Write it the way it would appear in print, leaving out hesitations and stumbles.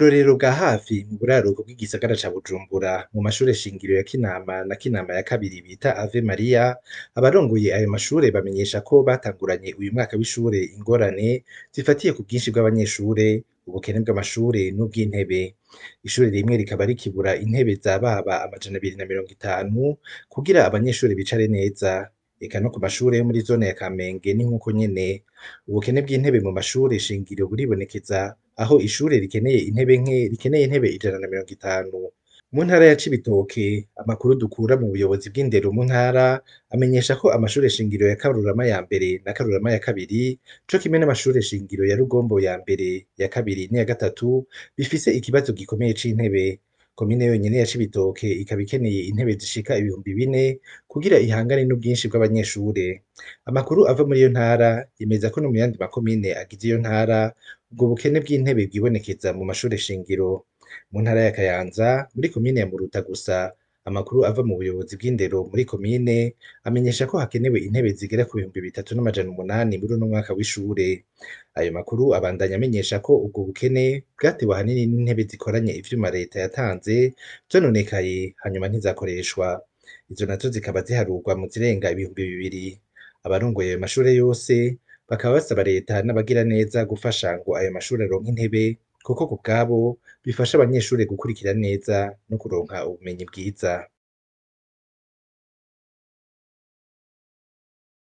Uburorero bwa hafi mu buraruko bw'igisagara ca Bujumbura mu mashure shingiro ya Kinama na Kinama ya kabiri bita Ave Maria, abarongoye ayo mashure bamenyesha ko batanguranye uyu mwaka w'ishure ingorane zifatiye ku bwinshi bw'abanyeshure, ubukene bw'amashure n'ubw'intebe. Ishure rimwe rikaba rikibura intebe zababa 250 kugira abanyeshure bicare neza. Eka no ku mashure yo muri zone ya Kamenge ni nkuko nyene. Ubukene bw'intebe mu mashure shingiro buribonekeza, aho ishure rikeneye intebe nke rikeneye intebe 150. Mu ntara ya Cibitoke, amakuru dukura mu buyobozi bw'indero mu ntara amenyesha ko amashure shingiro ya Karurama ya mbere na Karurama ya kabiri, co kimwe n'amashure shingiro ya Rugombo ya mbere, ya kabiri n'iya gatatu, bifise ikibazo gikomeye c'intebe. Komine yonyene ya Cibitoke ikaba ikeneye intebe zishika 4000 kugira ihangane n'ubwinshi bw'abanyeshure. Amakuru ava muri iyo ntara yemeza ko no mu yandi makomine agize iyo ntara, ubwo bukene bw'intebe bwibonekeza mu mashure shingiro. Mu ntara ya Kayanza, muri komine ya Muruta gusa, amakuru ava mu buyobozi bw'indero muri komine amenyesha ko hakenewe intebe zigera ku 3800 muri uno mwaka w'ishure. Ayo makuru abandanya amenyesha ko ubwo bukene bwatewe ahanini n'intebe zikoranye ivyuma leta yatanze zononekaye hanyuma ntizakoreshwa. Izo nazo zikaba ziharurwa mu zirenga 2000. Abarongoye ayo mashure yose bakaba basaba leta n'abagiraneza gufasha ngo ayo mashure aronke intebe, kuko ku bwabo bifasha abanyeshure gukurikira neza no kuronka ubumenyi bwiza.